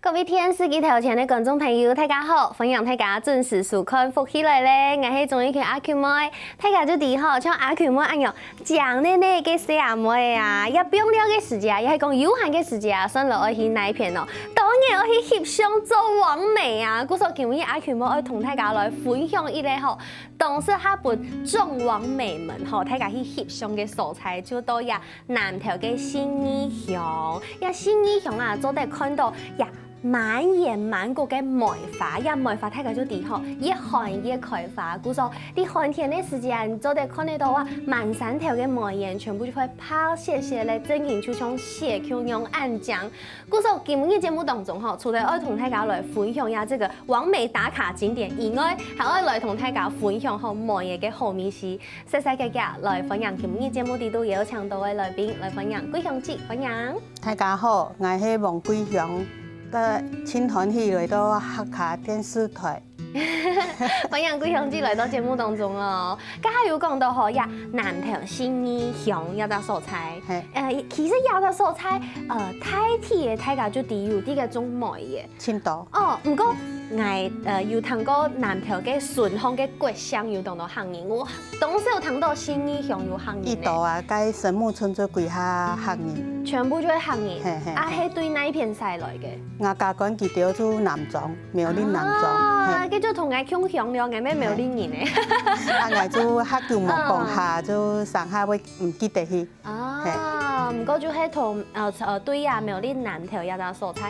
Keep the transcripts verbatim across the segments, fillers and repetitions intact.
各位電視機頭前个觀眾朋友，大家好！歡迎大家準時收看《福氣來了》，𠊎係鍾玉群阿群妹。大家就知吼，像阿群妹恁樣靚膩膩个細阿妹啊，也放尞个時節啊，也係講有閒个時節啊，算來愛去哪片哦？當然愛去翕相做網美啊！故所今日阿群妹愛同大家來分享一個吼，當適合分眾網美們吼，大家去翕相个所在，就到這 南投个信義鄉，這信義鄉啊，做得看到這滿園滿谷个梅花，這梅花大家就知吼，越開越開花。故所，在寒天个時節，你做得看得到啊，滿山頭个梅園全部就會白雪雪个，正經就像雪球樣恁靚。故所，今日節目當中吼，除了愛同大家來分享一下這個網美打卡景點以外，還愛來同大家分享吼梅園个好美食。 細細个个，來歡迎今日節目裡肚邀請到个來賓，來歡迎桂香姊，歡迎。大家好，𠊎係王桂香，呃，盡歡喜來到客家電視台。歡迎桂香姊來到節目當中哦。頭下有講到吼，這南投信義鄉這隻所在，嘿。呃，其實這隻所在，呃，大體个大家就知有這個種梅个。 盡多。哦，毋過𠊎，呃，有聽過南投个順風个國姓有當多客人，𠊎當少聽到信義鄉有客人呢。已多啊，該神木村就歸下客人。全部就係客人，嘿，嘿，啊，嘿。係對哪片徙來个？𠊎家官佢兜就南庄，苗栗南庄，啊，嘿。該就同𠊎共鄉了，𠊎乜苗栗人呢。嘿。啊，𠊎就較久無講客，嗯。就成下會毋記得去。 啊，嘿。毋過就係同，呃，呃，對啊，苗栗南投這隻所在，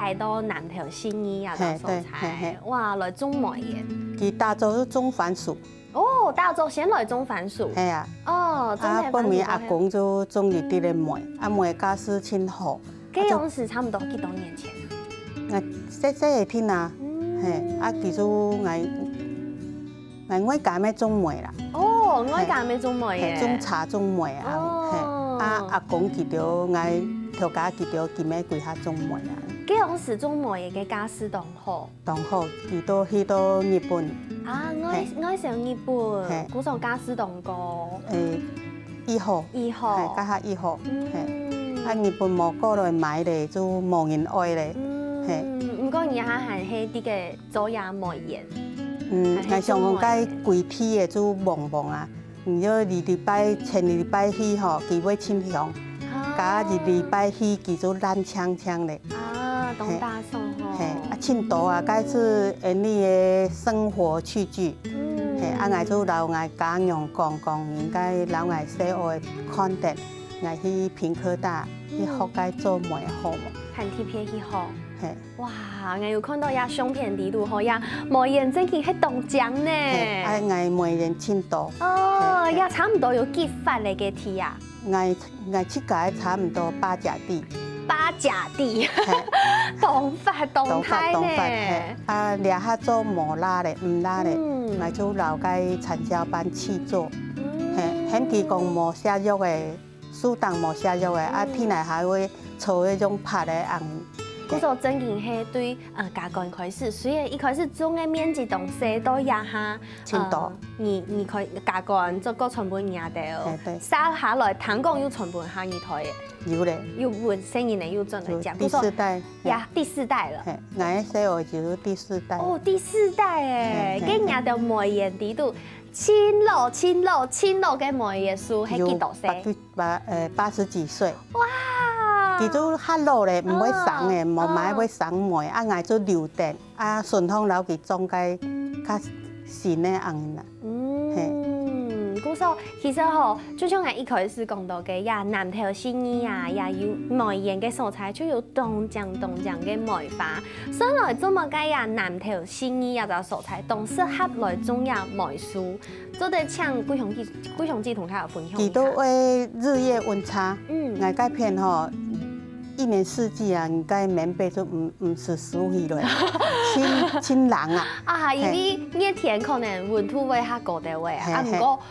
徙到南投信義這隻所在。嘿，對，嘿，嘿。哇，來種梅个。佢打早就種番薯。哦，打早先來種番薯。嘿啊。哦，種番薯啊，本尾阿公就種一滴个梅，啊，梅價數盡好。該樣時差毋多幾多年前啊？啊，細細个定啊，嗯。嘿，啊，其實𠊎 𠊎外家乜種梅啦。哦，外家乜種梅个。嘿，種茶種梅啊，哦。嘿，啊，阿公佢兜，𠊎頭家佢兜，佢乜歸下種梅啊。該樣時種梅个價數當好。當好，佢兜去到日本。啊，外，嘿。外銷日本，嘿。故所價數當高。誒，已好。已好。嘿，價下已好。嗯。嘿，啊，日本無過來買咧，就無人愛咧。嗯，嘿。毋過你還，還係這個 做這梅園。嗯，𠊎想講該歸地个就茫茫啊，你就二禮拜、前二禮拜去吼，佢會盡香。啊。加一禮拜去，佢就爛淨淨咧。啊，當打爽吼。嘿，啊，盡多啊，該係𠊎俚个生活起居。嗯。嘿，啊，𠊎就摎𠊎家娘講講，應該摎𠊎細妹看等，𠊎去屏科大去學該做梅好無？還特別去學。嘿。 哇，𠊎有看到這相片裡肚吼，這梅園正經係當靚呢。嘿，啊，𠊎梅園盡多。哦，嘿，嘿。這差毋多有幾發个該地啊？𠊎，𠊎自家差毋多八甲地。八甲地，嘿。當發，當大呢。當發，當發，嘿。啊，這下做無罅咧，毋罅咧，嗯。𠊎就摎該產銷班去做。嗯。嘿，喊佢講無寫約个 樹頂無寫約个，啊，嗯。天來還會坐該種白个紅。故所正經係對，呃，家官開始，雖然一開始種个面積當細，到這下，盡多。呃，你，你可以家官做過傳分若兜，嘿，對。續下來聽講又傳分下二代个。有咧。又分細人仔又轉來種，就第四代。故所，呀，第四代了。嘿，𠊎个細妹就係第四代。哦，第四代欸，嘿，嘿，嘿。該若兜梅園裡肚，盡老、盡老、盡老个梅个樹，係幾多歲？有，八十 八，呃，八十幾歲。哇！佢都較老咧，毋會生咧，嗯，無買會生梅，啊，𠊎就留等，啊，順風摎佢種該較新个恁樣啦。嗯，故所其實吼，就像𠊎一開始講到个呀，南投信義啊，也有梅園个所在，就有當靚當靚个梅花。算來做麼个呀，南投信義這隻所在，當適合來種這梅樹。 做得請桂香姊，桂香姊同大家分享一下。佢都會日夜溫差，嗯。𠊎該片吼，一年四季啊，𠊎該棉被都毋，毋使收起來，盡，盡冷啊。啊，因為熱天可能溫度會較高兜仔啊，嘿，啊，毋過，嘿。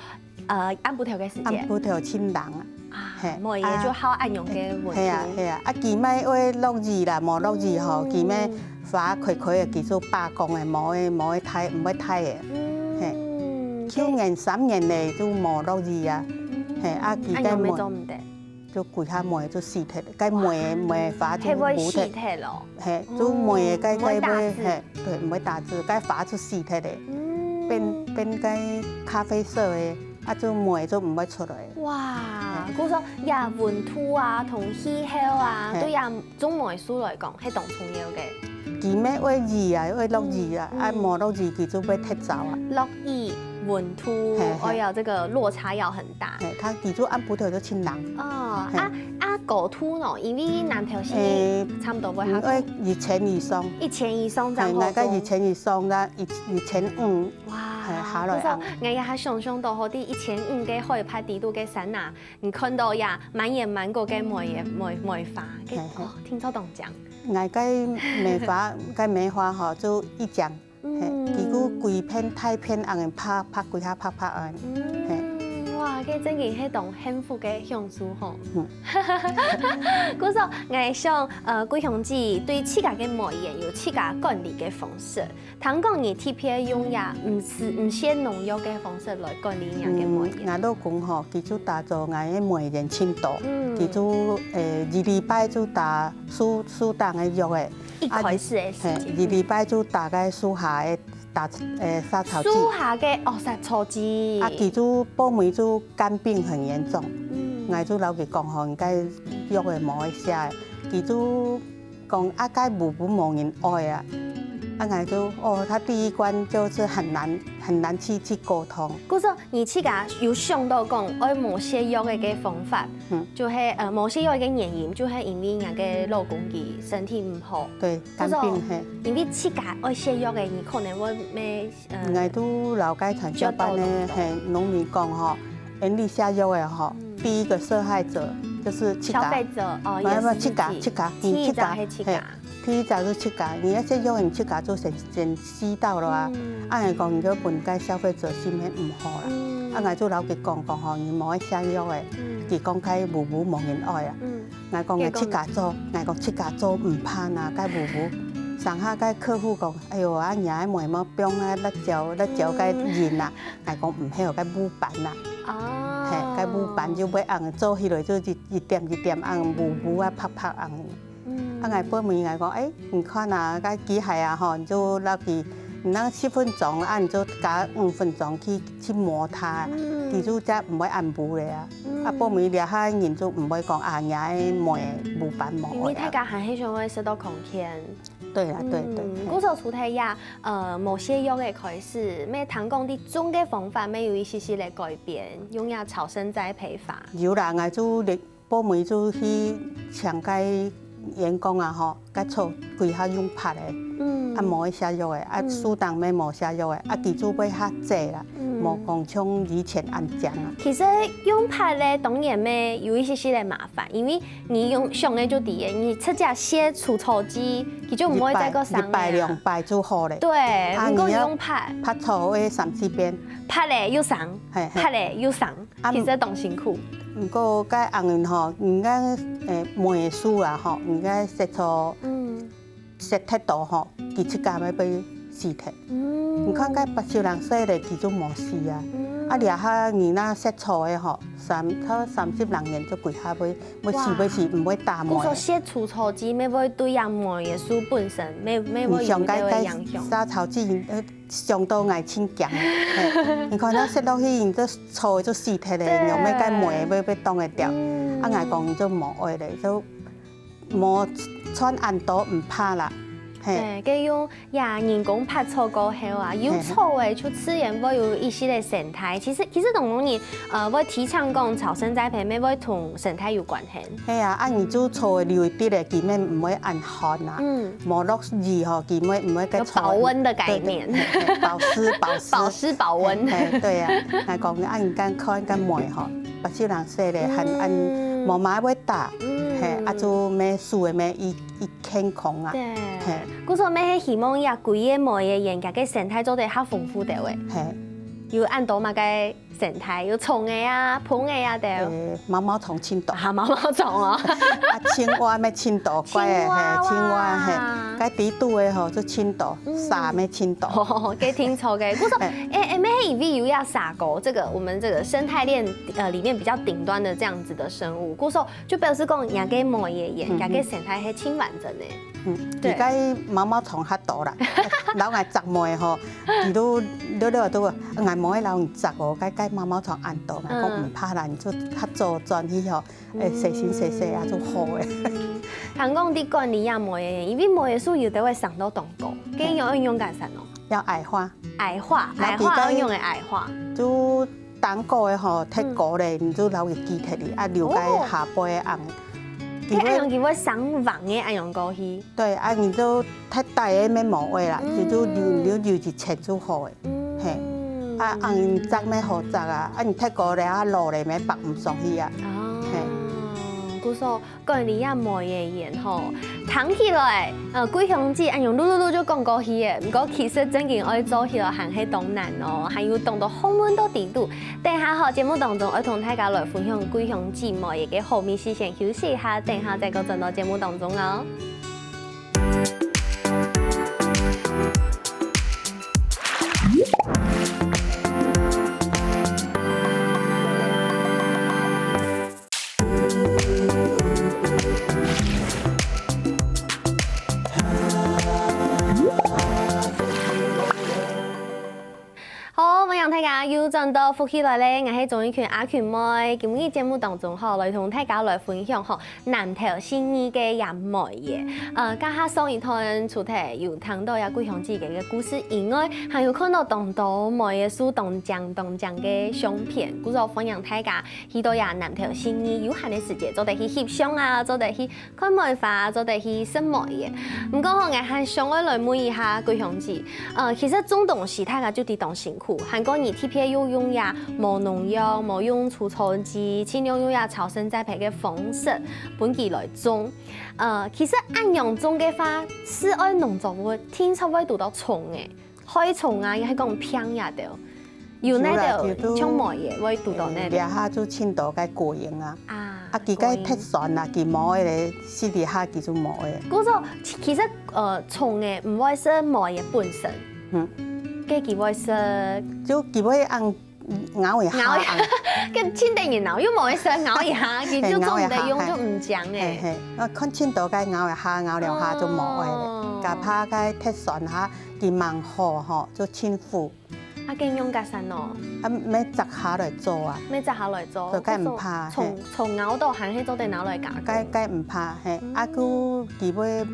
呃，暗晡頭个時節。暗晡頭盡冷啊。 啊，嘿，無，也就好恁樣个溫度。啊，係啊，係啊，啊，佢乜會落雨啦，無落雨吼，嗯。佢乜花開開个，佢就罷工个，無會，無會大，毋會大个。嗯，嘿，舊年、三年咧就無落雨啊。嗯。嘿，啊，佢該無，恁樣乜做毋得。就歸下尾就死忒，該尾尾花就係會死忒咯。係，就尾个該該會，毋會打子。係，對，毋會打子，該花就死忒个，嗯。變變該咖啡色个，啊，就尾就毋會出來。哇，故所呀，溫度啊，同氣候啊，係。對呀，種尾樹來講，係當重要个。佢乜愛雨啊，愛落雨啊，嗯，啊，無落雨佢就會忒燥啊。落雨、溫度，係，係。愛有這個落差要很大。係，佢佢就暗晡頭就盡冷。哦，係。啊， 啊，高度呢？因為南投市誒，差不多會較高。嗯，愛一千以上。一千以上正好種。係，𠊎个一千以上啦，一一千五，哇，係，下來啊。故所𠊎也還想像到吼，在一千五个海拔底肚个山啊，你看到呀，滿園滿谷个梅个梅梅花，个，係，係。哦，聽著當靚。𠊎个梅花，个梅花吼，就一講 係，嗯。佢就歸片大片恁樣拍，拍幾下拍拍恁樣，係。嗯，哇，這真經係當幸福个享受吼。嗯。故所，𠊎想，呃，貴香姊對自家个梅園有自家管理个方式。聽講你特別用這毋施，毋施農藥个方式來管理若个梅園。嗯，𠊎老公吼，佢就打造𠊎个梅園盡多，嗯。佢就，呃，一禮拜就打樹，樹頂个藥仔，一開始个時間。啊，係，一禮拜就打該樹下个 打，呃，殺草劑。樹下个，哦，殺草劑。啊，佢就報尾就肝病很嚴重。嗯。𠊎就摎佢講吼，你該藥仔無愛食。佢就講，啊，該屋屋無人愛啊。啊，𠊎就，哦，他第一關就是很難，很難去，去溝通。故所，你自家有想到講，愛無食藥个个方法，嗯。就係，呃，無食藥个原因，就係因為若个老公佢身體毋好。對，肝病，故所，係。因為自家愛食藥个，你可能會乜 呃，𠊎都摎該傳銷班个，就堵堵。係，農民講吼，恁樣食藥个吼，嗯。第一個受害者就是自家。消費者，哦，毋係，毋係，也是自己。自家，自家，嗯，第一隻係自家。自家，係，第一隻係自家，你愛食藥，你自家就先，先死掉了啊。嗯。恁樣講，你就分該消費者心情毋好啦。嗯。啊，𠊎就摎佢講講吼，你無愛食藥个，嗯。佢講該屋屋無人愛啊。嗯。 𠊎講𠊎自家做，𠊎講自家做毋怕啦，該屋屋。上下該客戶講，哎喲，啊，若个妹妹放啊，辣椒，辣椒該仁啊。𠊎講毋係哦，該木板啊。哦。係，該木板就會恁樣做起來，就一，一點一點恁樣，屋屋啊，拍拍恁樣。嗯。啊，𠊎報尾𠊎講，哎，你看啊，該機械啊，吼，你就落去，你那十分鐘，啊，你就加五分鐘去，去摸它，嗯。佢就才毋會恁烏咧啊。 嗯。啊，報尾這下人就毋會講啊，若个梅無辦無愛啊。因為大家還係想愛食到康健。對啦，對，對，嗯，嘿。故所除忒這，呃，無食藥个開始，乜聽講你種个方法乜有一息息个改變，用這草生栽培法。有啦，𠊎就連報尾就去請該員工啊，吼， 該草歸下用伐个，嗯。啊，無愛食藥个，啊，嗯。樹頂乜無食藥个，啊，佢就會較濟啦，嗯。無講像以前恁靚啊。其實用伐个當然乜有一息息个麻煩，因為你用想个就知个，你直接施除草劑，佢就毋會再過生个啊。一擺，一擺兩擺就好咧。對，啊，毋過你用伐。你愛伐草愛三四遍。伐了又生，嘿，嘿。伐了又生。 啊，其實當辛苦。毋過該恁樣吼，人家，誒，梅樹啊吼，人家食草，嗯。食忒多吼，佢自家會被死忒。嗯。你看該八十零歲咧，佢就無死啊。嗯。啊，這下人那食草个吼，三，差不多三十零年就歸下會，會死，哇。會死，毋會打梅。故所食除草劑，乜會對這梅个樹本身，乜，乜會有一定个影響。你想該，該殺草劑，呃， 傷到𠊎盡驚。嘿，你看，那食落去，你這草就死忒咧，對。仰會該梅會，會擋得掉？嗯。啊，𠊎講你就無愛咧，就無穿恁多毋怕啦。嘿。對，該用這人工伐草過後啊，有草个就自然會有一息个生態。嘿，嘿。其實，其實當多人，呃，會提倡講草生栽培，乜會同生態有關係。 係啊，啊，你就草留一滴咧，佢乜毋會恁寒啊。嗯。無落雨吼，佢乜毋會該草。有保溫的概念。對，對，對，保濕，保濕。保濕保溫。嘿，嘿，對啊，𠊎講，啊，你看該梅吼，八十零歲咧，還，嗯。還無麼會打，嗯。嘿，啊，就乜樹个乜一，一健康啊。對。嘿。故所乜係希望這歸个梅个園，佢个生態做得較豐富兜仔。嘿。有恁多麼个 生態，有蟲仔啊、蜂仔啊，對。誒，毛毛蟲盡多。啊，毛毛蟲哦。啊，青蛙乜盡多，怪个，青蛙，嘿，青蛙，哇。嘿。該底肚个吼，就青島，嗯。沙咩青島。哦，該聽著个。不過，哎。哎，哎，乜係因為有這沙溝，這個我們這個生態鏈，呃，裡面比較頂端的這樣子的生物，故所就表示講，人家个梅仔園，嗯，人家个生態係盡完整个。嗯，對。佢該毛毛蟲較多啦，老愛摘梅吼，佢都略略都，𠊎梅仔老人摘哦，該該毛毛蟲恁多嘛，嗯。講毋怕啦，你就較早轉去吼， 欸，洗身洗洗啊，就好欸。嗯，聽講在管理這梅仔園，因為梅仔樹有兜會生到當高，該樣愛仰結煞哦？愛矮化。矮化，然後矮化愛仰仔矮化？就頂高个吼，忒高咧，嗯。你就摎佢鋸忒去，啊，留該下背个紅。哦。該恁樣佢會生橫个恁樣過去。對，啊，你就忒低个乜無愛啦，嗯。就就留留留一層就好欸。 嗯。嘿，啊，恁樣摘乜好摘啊，啊，你忒高咧，啊，落咧乜縛毋上去啊。哦，嘿。故所，管理這梅仔園吼，聽起來，呃，桂香姐恁樣嚕嚕嚕就講過去欸，毋過其實正經愛做起來還係當難哦，還有當多學問到底肚。等下吼，節目當中愛同大家來分享桂香姐梅仔个好味緒，先休息一下，等下再過轉到節目當中哦。 好，歡迎大家又轉到福氣來了，𠊎係鍾意群阿群妹。今日節目當中吼，來同大家來分享吼，南投信義个這梅仔。呃，頭下上一段除忒有聽到這桂香姐个故事以外，還有看到當多梅仔樹當靚當靚个相片。故所歡迎大家去到這南投信義有閒个時節，做得去翕相啊，做得去 看梅花，做得去食梅仔。毋過吼，𠊎還想愛來問一下桂香姐，呃，其實種東西大家就知當辛苦，還過你特別又用這無農藥、無用除草劑，盡量用這超生栽培个方式分佢來種。呃，其實恁樣種个話，係愛農作物定著會堵到蟲仔，害蟲啊，也係講病這兜。 有哪兜，有啦，就都，像梅仔會堵到哪兜？欸，這下就盡多个果蠅啊。啊，啊，佢个特選啊，佢無个咧，私底下佢就無个。故所，其，其實，呃，蟲仔毋會食梅仔本身，嗯。該佢會食，就佢會恁咬一下，咬一下，恁，該盡得人惱，又無會食，咬一下，佢就做毋得用，嘿，咬一下，就毋靚欸。嘿，嘿，啊，看盡多个咬一下，咬兩下就無个咧。哦。哪怕該特選哈，佢吂好吼，就盡苦。 啊，該仰結煞哦？啊，愛摘下來做啊。愛摘下來做，就該毋怕，故所蟲，嘿。蟲咬到還係做得拿來加工。該，該毋怕，嘿。嗯。啊，佢，佢會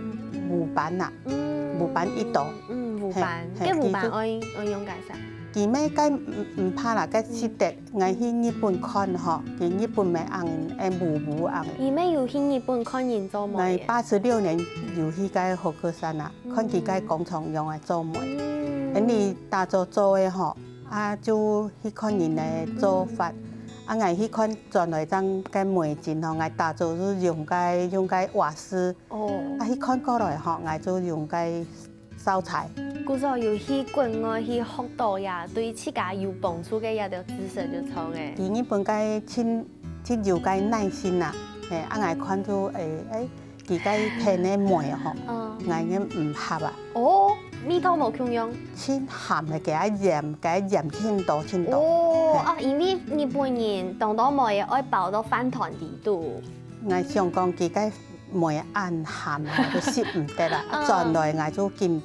烏斑啊，嗯。烏斑一道。嗯，烏斑。嘿，嘿，該烏斑愛，愛仰結煞？佢乜該毋，毋怕啦，該識得，嗯。𠊎去日本看吼，佢日本乜恁，會烏烏恁。你乜有去日本看人做梅仔？𠊎八十六年有去該和歌山啊。 看佢个工廠仰仔做梅。嗯。因為打早做个吼，啊，就去看人个做法。啊，𠊎去看轉來正个梅精吼，𠊎打早就用个，用个瓦斯。哦。啊，去看過來吼，𠊎就用个燒柴。故所有去國外去學到呀，對自家有幫助个這兜知識就著欸。佢日本个盡，盡有个耐心啊，嘿，啊，𠊎看就，欸，欸， 佢个天个梅吼，嗯。𠊎个毋合啊。哦，味道無共樣。盡鹹个，加鹽，加鹽盡多盡多。哦，嘿。啊，因為日本人當多梅仔愛包到飯糰裡肚。𠊎想講佢个梅恁鹹啊，就食毋得啦。嗯。轉來𠊎就緊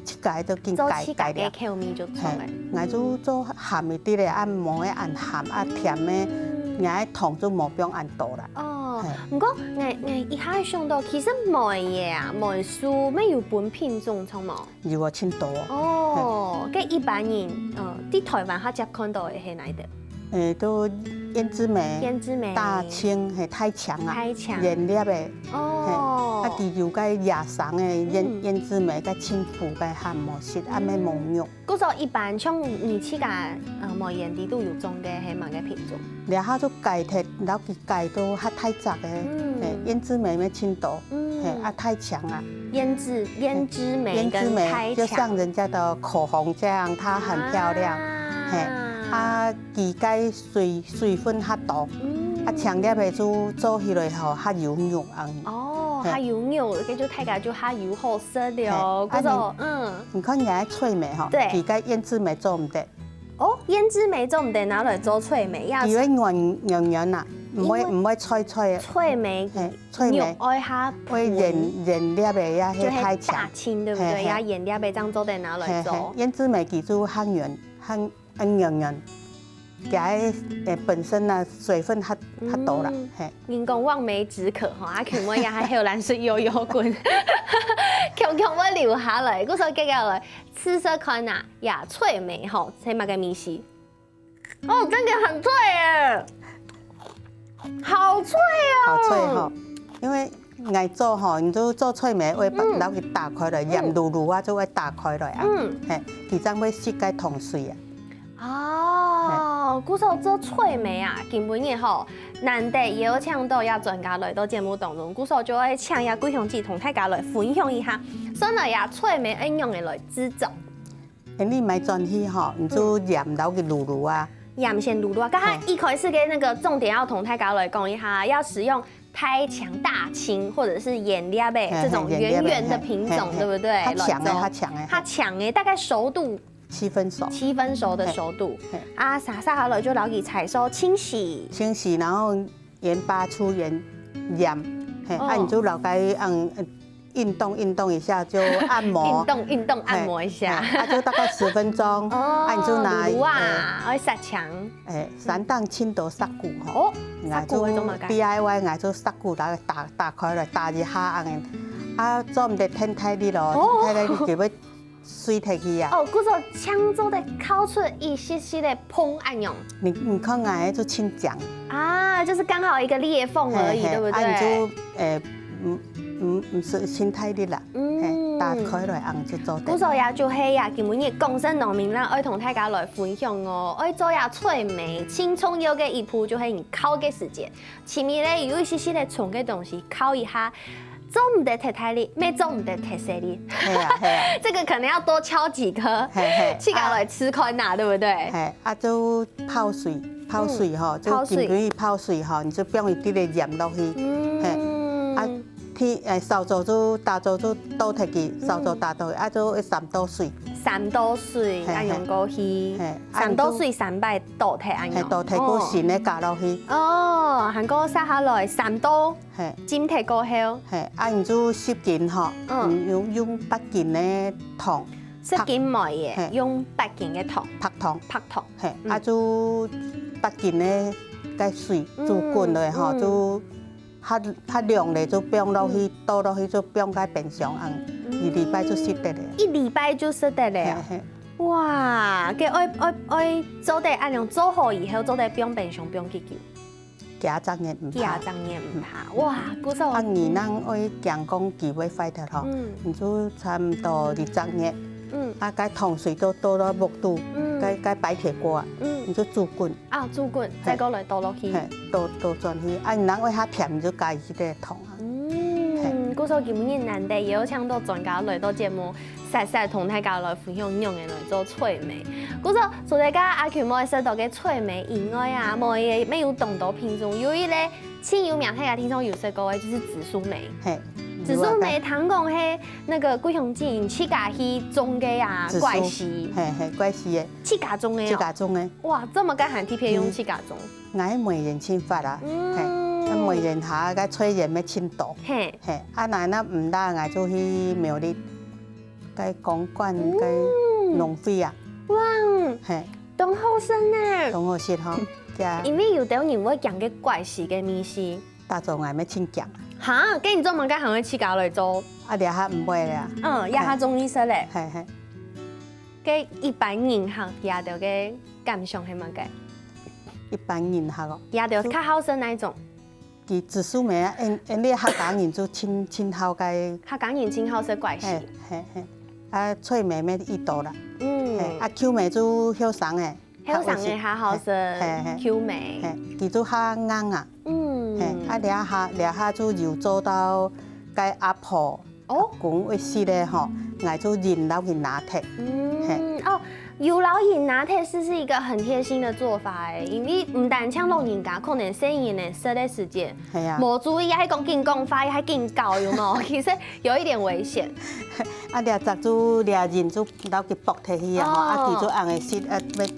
自家都緊改，做自家个口味就著了。改良。嘿，𠊎就做鹹一點个，啊，無个恁鹹，啊，甜个，嗯。𠊎个糖就無放恁多啦。哦，嘿。毋過，𠊎，𠊎一下想到，其實梅仔啊，梅樹乜有分品種，著無？有啊，盡多。哦，嘿。該一般人，呃，在臺灣較常看到个係哪一種？ 欸，都胭脂梅、胭脂梅、大青，嘿，大強啊，大強。圓粒个，哦。嘿，啊，佢有个野生个胭，嗯。胭脂梅，个青苦个還無熟，啊，乜無肉。故所一般像你自家，呃，梅園裡肚有種个係麼个品種？這下就改忒，摎佢改到較大隻个，嗯。嘿，胭脂梅乜盡多。 嗯。嘿，啊，大強啊。胭脂，胭脂梅跟大強。胭脂梅就像人家的口紅這樣，它很漂亮。啊。嘿，啊，佢个水，水分較多。嗯。啊，強粒个就做起來吼，較有肉恁。哦，哦，還有肉，該就大家就較有好食了。嘿，故所，啊，你，嗯。你看人家脆梅吼，對。佢个胭脂梅做毋得。哦，胭脂梅做毋得拿來做脆梅，也佢會軟軟軟啊，毋會，因為毋會脆脆个。脆梅，嘿，脆梅。肉愛較會軟，軟粒个呀，就係大青，對不對？嘿，嘿。也軟粒个，這樣做得拿來做。嘿，嘿，胭脂梅佢就較軟，較 嗯，軟軟，佢个，呃，本身呢，水分較，較多啦，嗯。嘿。人講望梅止渴吼，啊，佢乜也還有人食油油滾，強強會流下來，故所接下來試試看啊，呀，脆梅吼，係麼个味緒？哦，真的很脆耶，好脆哦！好脆吼，因為 𠊎做吼，你就做脆梅，會把，嗯。摎佢打開來，嗯。鹽滷滷啊，就會打開來啊。嗯。嘿，佢正會吸該糖水啊。哦，故所做脆梅啊，今晡日吼，難得邀請到這專家來到節目當中，故所就愛請這貴香姊同大家來分享一下，算來呀，脆梅愛仰仔來製作。 欸，你買轉去吼，你就鹽摎佢滷滷啊。鹽先滷滷啊，剛剛一開始个那個重點要同大家來講一下，要使用大青、大青或者是圓粒个這種圓圓的品種，嘿，嘿，對不對？較青个，來做。較青个。較青个，大概熟度？七分熟。七分熟的熟度。嘿，嘿。啊，煠，煠好了就摎佢採收清洗。清洗，然後 鹽巴、粗鹽、鹽，嘿，哦。啊，你就摎佢，嗯，運動運動一下，就按摩。運動運動，按摩一下。嘿，嘿，啊，就大概十分鐘，哦，啊，你就拿，滷滷啊，欸，愛殺青。欸，三檔青豆殺菇吼。哦，啊，殺菇會做麼个？就D I Y，啊，就殺菇，摎佢打，打開來，打一下，恁樣。啊，做毋得忒大力咯，哦。忒大力就會 碎忒去啊。哦，故所淨做得敲出一息息个縫恁樣。你，你看𠊎个就盡靚。啊，就是剛好一個裂縫而已，嘿，嘿，對不對？啊，你就，欸，毋，毋，毋使盡大力啦，嗯。嘿，打開來恁樣就做得。故所也就係呀，今晡日廣生農民啦，愛同大家來分享哦，愛做呀脆梅，盡重要个一步就係你敲个時間。 前面呢，有一息息个重个東西敲一下，做毋得忒大力，乜做毋得忒細力。係啊，係啊。這個可能要多敲幾顆，嘿，嘿，自家來試看吶，啊，對不對？嘿，啊，就泡水，泡水吼，嗯，就泡水。緊緊泡水吼，你就放一滴个鹽落去，嗯。嘿，啊，天，欸，燒燥就，打燥就倒忒去，嗯。燒燥打倒去，啊，就會三倒水。三倒水，嘿，嘿。恁樣過去，嘿，啊，三倒水三擺倒忒恁樣。嘿，倒忒過新个加落去。哦。 哦，還過煠下來三倒，嘿。浸忒過後。嘿，啊，你就十斤吼，嗯。你用，用八斤个糖，十斤梅个，嘿。用八斤个糖。白糖。白糖。嘿，嗯。啊，就八斤个，个水煮滾落吼，嗯，嗯。就較，較涼咧，就放落去，嗯。倒落去，就放在冰箱，嗯，嗯。一禮拜就食得咧。一禮拜就食得咧。嘿，嘿。哇，該愛，愛，愛做得恁樣做好以後，做得放冰箱放幾久？ 幾隻月毋怕。幾隻月毋怕，哇，故所，啊，你若愛驚講佢會壞忒吼，嗯。你就差毋多二隻月，嗯。啊，該糖水都倒到屋肚，嗯。該，該白鐵鍋啊，嗯。你就煮滾。啊，煮滾，嘿。再過來倒落去。嘿，倒，倒轉去。啊，你若愛較甜，你就加一息个糖啊。嗯，嘿。故所今日難得邀請到專家來到節目， 實實同大家來分享仰仔來做脆梅。故所，除了剛剛阿Q妹說到个脆梅以外啊，妹也，也有當多品種，有一類盡有名，大家聽說有食過个，就是紫蘇梅。嘿，紫蘇梅，聽講係那個貴香姊自家去種个啊，紫蘇。怪喜。嘿，嘿，怪喜个。自家種个哦。自家種个。哇，這麼个還特別用自家種。嗯。 𠊎个媒人盡發啊，嗯。嘿，啊媒人下个菜園乜盡多，嘿。嘿，啊若，若毋罅，𠊎就去苗栗，該公館，嗯。該農會啊，哇，嘿。當好食呢。當好食吼，呀。因為有兜人會驚該怪死个味緒。打早𠊎乜盡驚啊。哈，該你做麼个還會自家來做？啊，這下毋會了啊。嗯，這下中意食咧。嘿，嘿。該一般人客，佢兜个感想係麼个？ 一般人客哦。佢兜較好食哪一種？佢紫蘇梅啊，𫣆，𫣆俚客家人就盡，盡好該。客家人盡好食怪死。嘿，嘿，嘿。啊，脆梅乜已多啦。嗯。嘿，啊，Q梅就後生个。後生个較好食，嘿，嘿，嘿。Q梅。嘿，佢就較硬啊。嗯。嘿，啊，這下，這下就有做到該阿婆 哦。公會死咧吼，𠊎就認摎佢拿忒。嗯，嘿。哦，有摎人拿忒斯是一個很貼心的做法欸，因為毋單淨老人家，可能細人仔食个時節，係啊。無注意，還講緊講話，還緊搞，有無？其實有一點危險。啊，這隻就這人就摎佢剝忒去啊，吼，啊，哦。佢就恁樣食，啊，會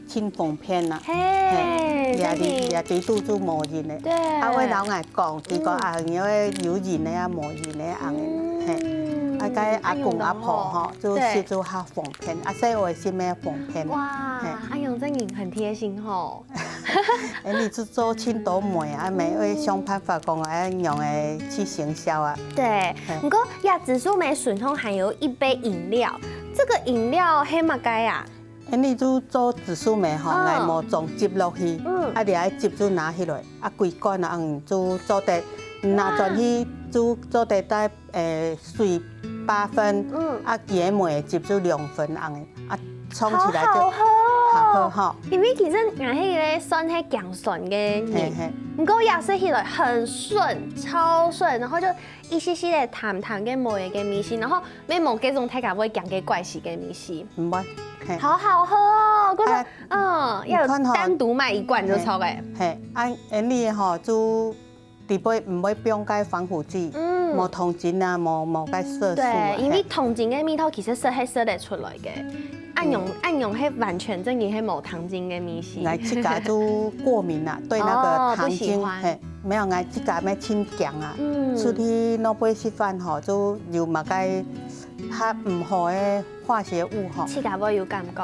盡方便啦。嘿，嘿，這裡，真的。這裡肚就無人咧。對。啊，𠊎摎𠊎講，佢講，嗯。啊，因為有人咧啊，無人咧，恁樣，嘿。嗯，啊，該阿公阿婆吼，哎喲，就食就較方便，啊，細人仔食乜方便。哇，嘿。阿勇真的很貼心吼。哎，你就做盡多梅啊，每位想辦法講，哎，用來去行銷啊。對，嘿。毋過呀，紫蘇梅脣項還有一杯飲料，這個飲料係麼个啊？哎，你就做紫蘇梅吼，嗯。𠊎無裝汁落去，嗯。啊，你愛汁就拿起來，啊，規罐啊，嗯，就做得拿轉去，哇。就做得帶 誒，水八分，嗯。啊，佢个梅汁就兩分恁樣，啊，沖起來就好好喝哦。好喝吼。因為其實𠊎係一個算係驚酸个人，嘿嘿。毋過也食起來很順，超順，然後就一息息个淡淡个梅个味緒，然後乜無該種大家會驚个怪死个味緒。毋會，嘿。好好喝哦，可是，啊，嗯，要有你看吼，單獨買一罐就著欸。嘿，啊，恁樣吼，就 裡背毋會放該防腐劑，嗯。無糖精啊，無，無該色素啊，對，因為嘿。糖精个味道其實係係食得出來个。恁樣，嗯。恁樣係完全正經係無糖精个味緒。𠊎自家就過敏啊，對那個哦，糖精，不喜歡。嘿，沒有，𠊎自家乜盡驚啊。嗯。出去外背食飯吼，就有麼个較毋好个化學物吼。自家會有感覺。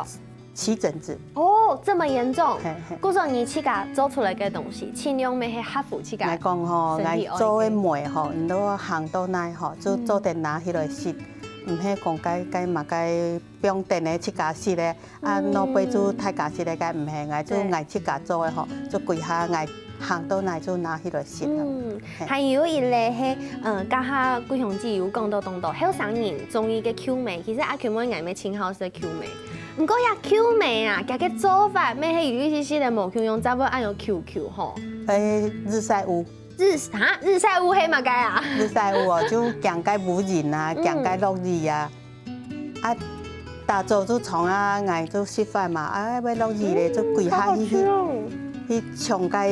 起疹子。哦，這麼嚴重？嘿，嘿。故所你自家做出來个東西，盡量乜係合乎自家來講吼，身體愛个。𠊎做个梅吼，你都行到哪吼，就做得拿起來食，毋係講該，該麼个放等个自家食个，啊，嗯。外背就大家食个，該毋係，𠊎就對。𠊎自家做个吼，就歸下𠊎 行到哪就拿起來食啊。嗯，嘿。還有一類係，嗯，剛剛貴雄姊有講到當多，後生人中意个Q梅，其實阿Q妹𠊎乜盡好食Q梅。毋過呀，Q梅啊，佢个做法乜係有一息息个無共樣，正會恁樣Q Q吼。誒，日曬烏。日，啊，日曬烏係麼个啊？日曬烏哦，就驚該烏仁啊，嗯。驚該落雨啊。 啊，打早就從啊，𠊎就食飯嘛，啊，愛落雨咧，嗯，就歸下去，好好吃哦。去，去搶該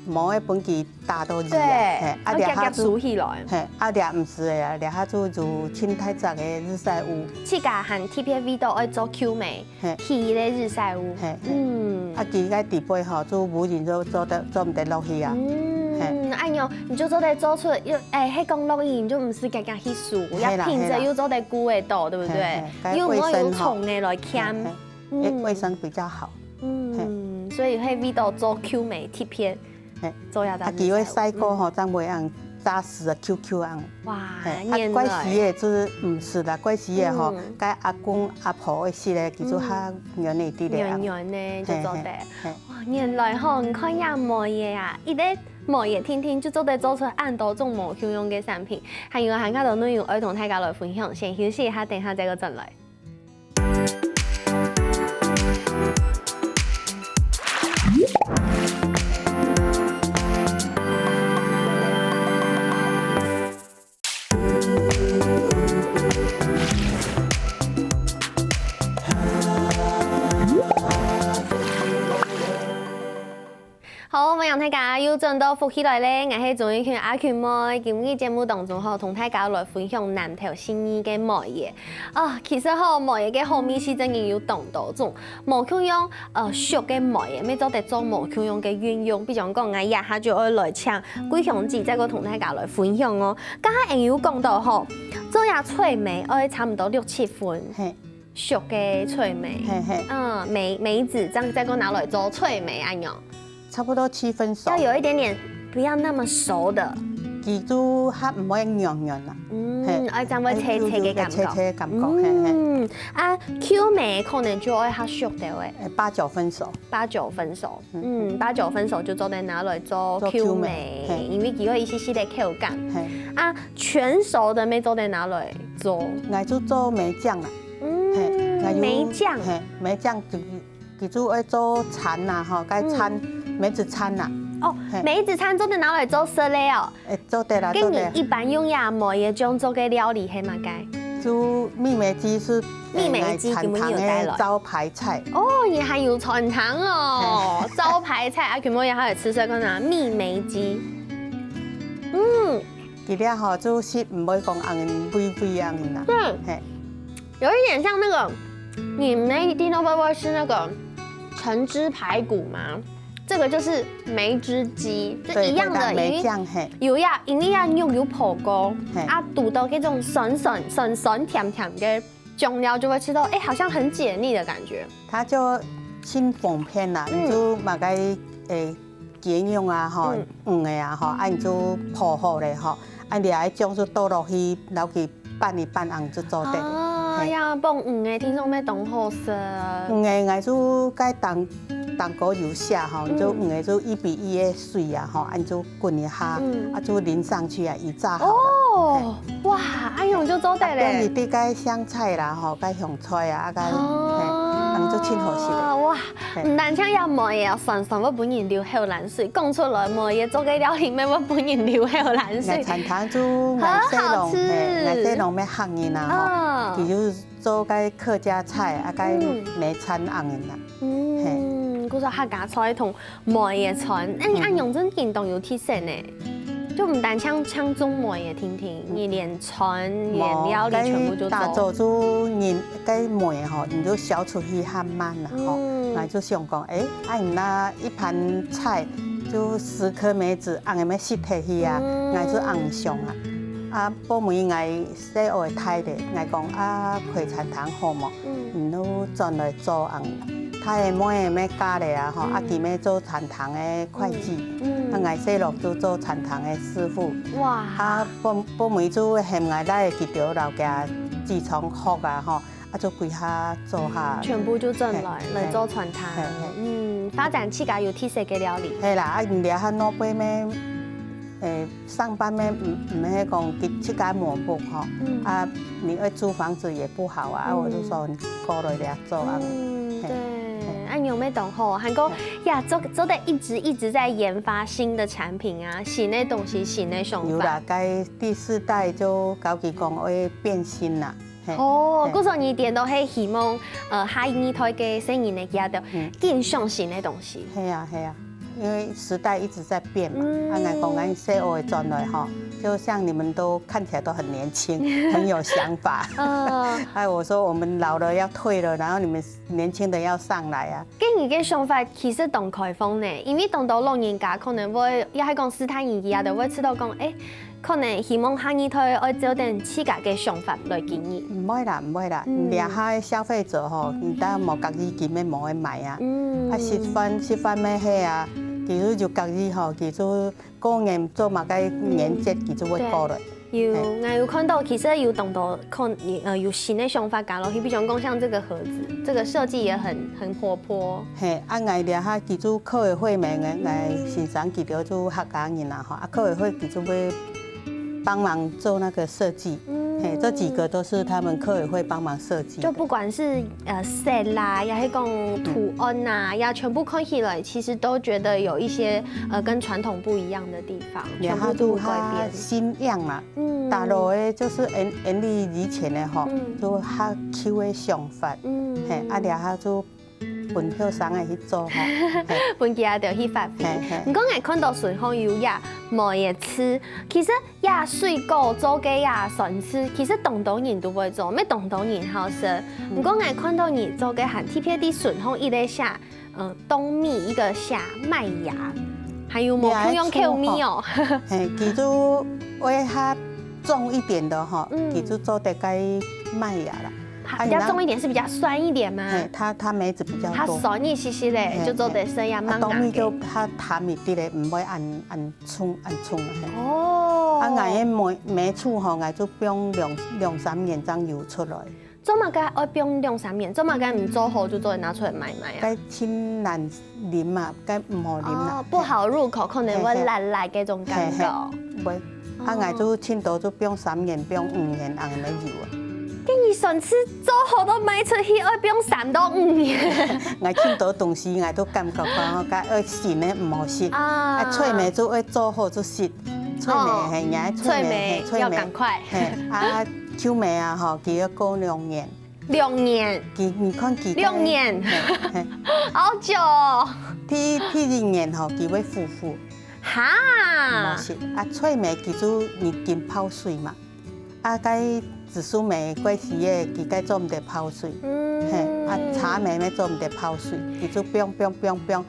毛个分佢打到雨啊，對，嘿，啊，然後夾夾收起來。嘿，啊，這毋係啊，這下就有盡大隻个日曬烏。自家還特別為著愛做Q梅，嘿。起个日曬烏。嘿，嘿。嗯。啊，佢个底背吼，就無人就做得，做毋得落去啊。嗯，嘿。哎喲，你就做得做出，又，哎，係講落雨，你就毋使夾夾去收，嘿啦，要品質又做得顧得到，對不對？嘿啦。嘿，嘿，又毋會有蟲仔來牽。該衛生，嘿，嘿。嗯。衛生比較好。嗯，嘿。所以係為著做Q梅特別，嘿。做這隻啊，佢會曬過吼，嗯。正會恁扎實个Q Q恁。哇，嘿，啊，原來。怪死个就毋係啦，怪死个吼，嗯。該阿公阿婆个時咧，佢就較軟一點咧。嗯。軟軟个就做得。嘿，嘿，嘿。哇，原來吼，你看這梅仔啊，一個梅仔定定就做得做出恁多種無共樣个產品，還有還較多內容愛同大家來分享，先休息一下，等下再過轉來。 好，歡迎大家又轉到福氣來了，𠊎係鍾玉群阿群妹。今日節目當中吼，同大家來分享南投信義个梅仔。啊，其實吼，梅仔个好味緒真个有當多種，無共樣，呃，熟个梅仔，乜做得做無共樣个運用。比如講，𠊎這下就愛來請貴雄姊再過同大家來分享哦。剛剛𠊎有講到吼，做這脆梅愛差不多六七分。嘿。 熟个脆梅。嘿，嘿。嗯，梅，梅子這樣再過拿來做脆梅恁樣。差不多七分熟。要有一點點不要那麼熟的。佢就較毋會軟軟啦。嗯，嘿。哎，這樣會脆脆个感覺。哎，有，有，有脆脆个感覺，嘿，嘿。嗯，啊，Q梅可能就愛較熟兜仔。哎，八九分熟。八九分熟。 嗯，八九分熟就做得拿來做Q梅，做Q梅，嘿。因為佢有一息息个口感。嘿。啊，全熟个乜做得拿來做。𠊎就做梅醬啦。嗯，嘿，𠊎有，梅醬。嘿，梅醬就，佢就愛做餐啦，吼，該餐，嗯。梅子餐啦。哦，嘿。梅子餐做得拿來做食个哦。 哎，做得啦，做得。該你一般用這梅仔醬做个料理係麼个？就蜜梅雞係蜜梅雞呃餐堂今晡日有帶來个招牌菜。哦，你還有餐堂哦，招牌菜啊，今晡日還有試食看啊，蜜梅雞。嗯，佢這吼就係毋會講恁微微恁啦。對，嘿，有一點像那個，你們一定都會不會吃那個橙汁排骨嗎？這個就是梅汁雞，就對，一樣的，配搭梅因為醬嘿。有呀，因為呀肉有烰過嘿，啊，堵到這種酸酸酸酸甜甜的醬料，就會吃到，哎，好像很解膩的感覺。它就盡方便啦，嗯你就買个誒雞肉啊吼嗯，魚个啊吼，啊你就烰好咧吼，啊你愛醬就倒落去，然後佢拌一拌，恁就做得了。啊，嘿呀，放魚个，聽說會當好食。魚个，𠊎就該當當高油下吼，嗯就魚个就一比一个水啊吼，恁就滾一下，嗯啊就淋上去啊，一炸好了。哦，哇，恁樣就做得啊，你咧。滴該香菜啦吼，該香菜啊，啊該，哦嘿，恁就盡好食了。哇，嘿毋單淨也梅仔酸酸會分人流口瀾水，講出來梅仔做个料理，乜會分人流口瀾𠊎水。餐廳就𠊎細郎，好好吃嘿，𠊎細郎乜客人啊吼，啊佢就做該客家菜啊，該嗯梅餐恁樣啦。嗯，故所客家菜同梅仔餐，哎，你恁樣真正當有特色呢。就毋單淨淨種梅仔定定，你連餐、連料理全部就做。該打早就人該梅吼，你就削出去較慢啦吼。嗯𠊎就想講，誒，啊你那一盤菜就十顆梅子，恁樣乜食忒去啊嗯，𠊎就恁想啊。啊，後尾𠊎細妹大咧，𠊎講啊，開餐廳好無？嗯你就轉來做恁樣。大妹乜嫁咧啊吼，啊佢乜做餐廳个會計。嗯啊，𠊎細佬就做餐廳个師傅。哇，啊，後尾就喊𠊎來佢兜老家自從學啊吼，啊就歸下做下。全部就轉來嘿來做餐廳嘿嘿，嗯，發展自家有特色个料理。係啦，啊，你這下老輩乜，誒，上班乜毋毋係講自家滿屋吼，嗯啊，你愛租房子也不好啊，啊，嗯我就說你過來這做啊。嗯，嘿對，啊，你有沒有懂吼？還講呀，做做得一直一直在研發新的產品啊，新的東西，新的想法有啦。，該第四代就搞佢講會變新啦。嘿哦，嘿故所你顛倒係希望，呃，下一代个細人仔佢兜嗯更相信的東西。係啊係啊，因為時代一直在變嘛，嗯啊，𠊎講𠊎細妹轉來吼，就像你們都看起來都很年輕，很有想法。呃，哎，我說我們老了要退了，然後你們年輕的要上來啊。个人个想法其實當開放呢，因為當多老人家可能會，也係講時代人佢兜會知道講，誒，可能希望下一代愛照等自家个想法來經營。毋會啦，毋會啦，嗯這下个消費者吼，你當無家己根本無愛買啊。嗯啊，食飯食飯乜係啊，其實就家己吼，其實過年做麼个年節，其實會過來。有，嘿𠊎有看到，其實有當多看，呃，有新的想法加落去，比如講像這個盒子，這個設計也很很活潑。嘿，啊，𠊎這下其實客委會面个，𠊎先生佢兜就客家人啊，吼，啊，客委會其實會幫忙做那個設計。嗯嘿，這幾個都是他們客委會幫忙設計的。就不管是呃色啦，也係講圖案啊，也全部看起來其實都覺得有一些呃跟傳統不一樣的地方，全部都改變。新樣啦，嗯打落个就是因因為以前的吼嗯，就較舊个想法，嗯嘿，啊，這下就分後生个去做吼，嘿，分佢兜去發揮嘿嘿。毋過𠊎看到順風有也無也吃，其實也水果做个也酸吃，其實當多人都會做，乜當多人好食。毋過𠊎看到你做个還特別在順風一個寫，嗯，當米一個寫麥芽，還有無共樣口味哦。嘿，其實會較重一點的吼，嗯其實做得該麥芽啦，比較重一點是比較酸一點嗎？嘿，它它梅子比較多，它酸一些些嘞，嘿就做得食也啊，蠻硬當米就的。較淡一點咧，毋會恁恁重恁重啊。嘿哦，啊，𠊎个梅梅醋吼，𠊎就放兩兩三年正有出來。做麼个愛放兩三年？做麼个毋做好就做拿出來賣賣啊？該盡難啉啊，該毋好啉啦哦，。不好入口，可能會辣辣該種感覺。嘿嘿，會。啊，𠊎就盡多就放三年、放五年恁樣有啊。跟你上次做好都賣出去，愛放三到五年。𠊎盡多東西，𠊎都感覺講，該愛新个毋好食。啊啊，脆梅就愛做好就食，脆梅哦嘿，人家脆梅脆梅嘿，要趕快。嘿，啊， Q梅啊，吼，佢愛過兩年。兩年。佢，你看佢个，兩年。嘿，嘿。好久哦。第，第一年吼，佢會苦苦。哈。毋好食。啊，脆梅佢就你緊泡水嘛。啊，該紫蘇梅過時个，佢該做毋得泡水。嗯。嘿，啊，茶梅乜做毋得泡水，佢就放放放放。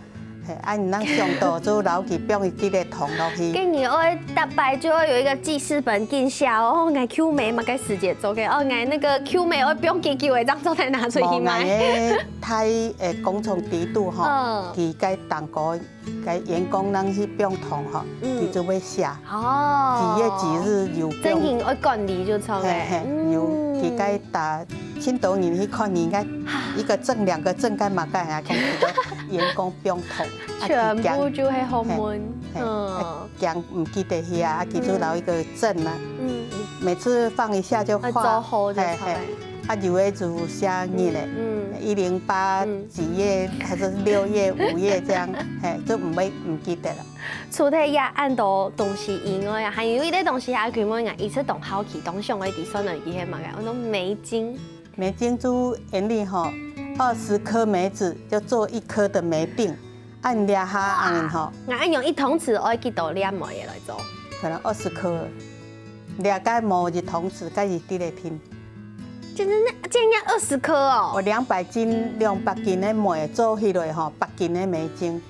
嘿，啊，你能想到就摎佢放一滴个糖落去。跟你愛大概就要有一個記事本記下哦，哦，𠊎Q梅麼个時節做个，哦，𠊎那個Q梅愛放幾久个，正做得拿出去賣。無，𠊎个大，誒，工廠底肚吼，嗯。佢个蛋糕，个員工人去放糖吼，嗯。佢就會寫。哦。幾月幾日有放。真正愛管理就著个。嘿，嘿，有，嗯。佢个打 青島人去看你，應該一個鎮、兩個鎮，該麼个啊，講這個員工放糖，啊，全部就係好悶。嘿，嘿，嗯。啊，驚毋記得去啊，啊，佢就留一個鎮啊。嗯。每次放一下就畫。啊，做好就出來。嘿，嘿。啊，有的就寫日咧，嗯，嗯。一零八嗯。幾月，還是六月、五月這樣，嘿，就毋會，毋記得了。除忒這恁多東西以外啊，還有一個東西啊，佢問啊，一直當好奇、當想愛知，算了，佢係麼个？我講梅精。 梅精就因為吼，二十顆梅子就做一顆的梅锭，恁這下恁樣吼。𠊎恁樣一湯匙愛幾多粒梅仔來做？可能二十顆，這个無一湯匙，該一滴來聽。真的，竟然二十顆哦！我兩百斤、兩百斤的梅做起來吼，百斤的梅精。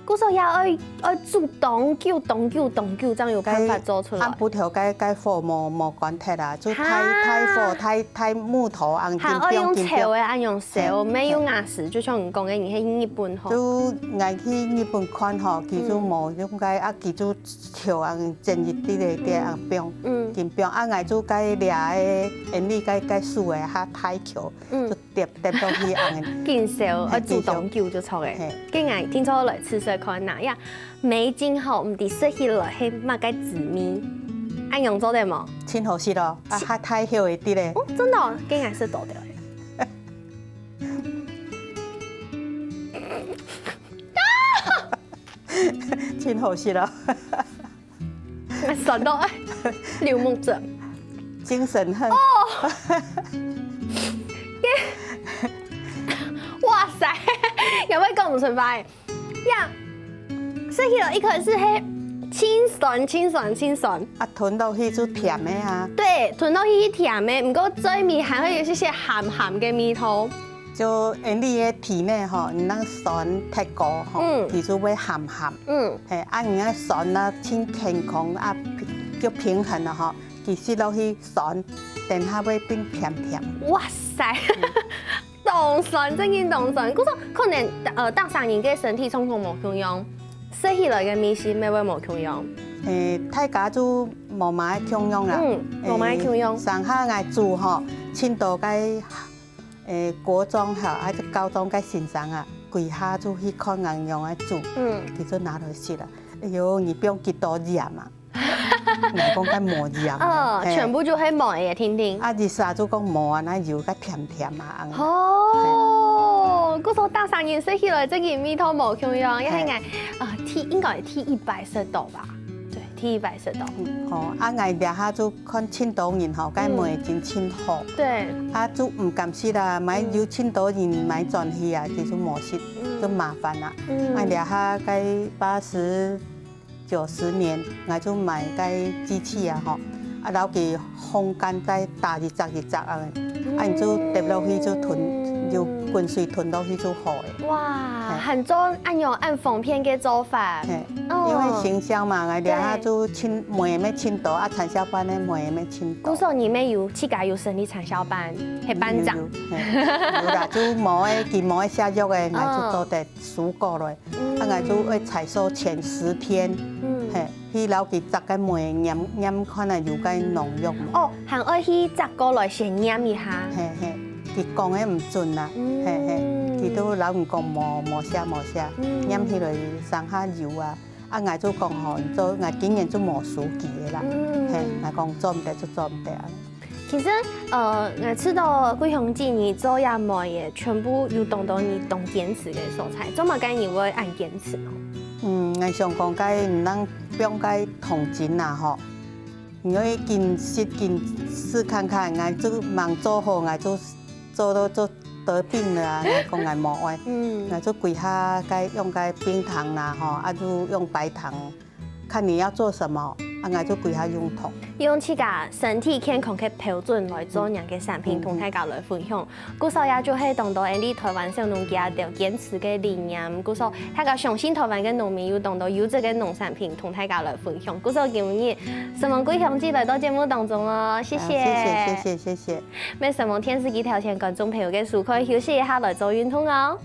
故所也愛，愛煮當久、當久、當久，正有辦法做出來。該暗晡頭該，該火無，無關忒啊，就大，哈。大火、大，大木頭，恁緊放，還愛用燒个，緊放。恁樣燒，嘿，無用瓦斯，嘿。就像你講个，你去日本吼。就𠊎去日本看吼，佢就無用該，嗯。啊，佢就燒恁煎一滴个，嗯。恁樣放，嗯。緊放。啊，𠊎就該掠个，因為該，該樹个，較大條，嗯。就 疊，疊落去恁樣。緊燒，嘿，愛煮當久就著个。緊燒。該𠊎今朝來試試看哪樣。梅精吼，毋知食起來係麼个滋味？恁樣做得無？真好食哦，啊，還大口一滴咧。哦，真的哦，該𠊎食到的。真好食哦。 酸到，哎，流目汁。精神很。哦。耶。哇塞，也會講毋出話。呀，食起來一開始係清酸、清酸、清酸。啊，吞落去就甜个啊。對，吞落去係甜个，毋過最尾還會有一些鹹鹹个味道。 就因為你个體內吼，你若酸忒過吼，嗯。佢就會鹹鹹。嗯。嘿，啊，你个酸啊，盡健康啊，平，就平衡了吼。佢食落去酸，等下會變甜甜。哇塞，嗯。當酸，真經當酸。故所可能，呃，逐儕人个身體狀況無共樣，食起來个味緒乜會無共樣。誒，大家就無麼个共樣啦。嗯，無麼个共樣。誒，上下𠊎煮吼，盡多个 誒，國中吼，啊，高中个先生啊，歸下就去看𠊎仰仔煮，嗯。佢就拿來食啊。哎喲，你放幾多鹽啊？𠊎講該無鹽啊。哦，嘿。全部就係梅仔定定。啊，一下就講無啊，該油該甜甜啊，恁樣。哦，故所逐儕人食起來，這个味道無共樣，也係𠊎，嘿。呃，第，應該第一擺食到吧？對，第一擺食到。嗯，哦，啊，𠊎這下就 看盡多人吼，該梅精盡好。嗯。對。啊，就毋敢食啦，買，嗯。有盡多人買轉去啊，其實無食，嗯。就麻煩啦。嗯。啊，這下該八十、九十年，𠊎就買該機器啊吼，啊，摎佢烘乾再打一隻一隻啊，啊，你就滴落去就吞，就滾水吞落去就好誒。哇，嘿。還做恁樣恁方便个做法。嘿，哦。因為行銷嘛，𠊎這下，嘿。就盡，梅乜盡多，啊，產銷班个梅乜盡多。故所你乜有，自家有成立產銷班，係班長。有，有，嘿，有啦，就無个，佢無个下藥个，𠊎就做得收購落。嗯。啊，𠊎就愛採收前十天，嗯。嘿，去摎佢摘个梅，驗，驗看啊有該農藥無。哦，還愛去摘過來先驗一下。嘿，嘿，佢講个毋準啦，嗯。嘿，嘿，佢都摎你講無，無寫，無寫，嗯。驗起來生下有啊。 啊，𠊎就講吼，做，𠊎今年就無收佢个啦。嗯。嘿，𠊎講做毋得就做毋得啊。其實，呃，𠊎知道貴香姊你做這梅仔，全部有當多你當堅持个所在，做麼个你會恁堅持呢？嗯，𠊎想講，該毋通放該糖精啊吼，因為緊食緊試看看，𠊎就吂做好，𠊎就做到做得病了啊！𠊎講𠊎無愛，嗯，𠊎就歸下該用該冰糖啦吼，啊就用白糖，看你要做什麼，啊𠊎就歸下用糖。用自家身體健康个標準來做恁樣个產品，嗯，同大家來分享。故所也就係當多𠊎俚台灣小農家个堅持个理念。故所大家相信台灣个農民有當多優質个農產品，同大家來分享。故所今日承蒙貴香姐來到節目當中哦，謝謝。啊，謝謝，謝謝，謝謝。 乜承蒙電視機頭前觀眾朋友个收看，休息一下來做運動哦。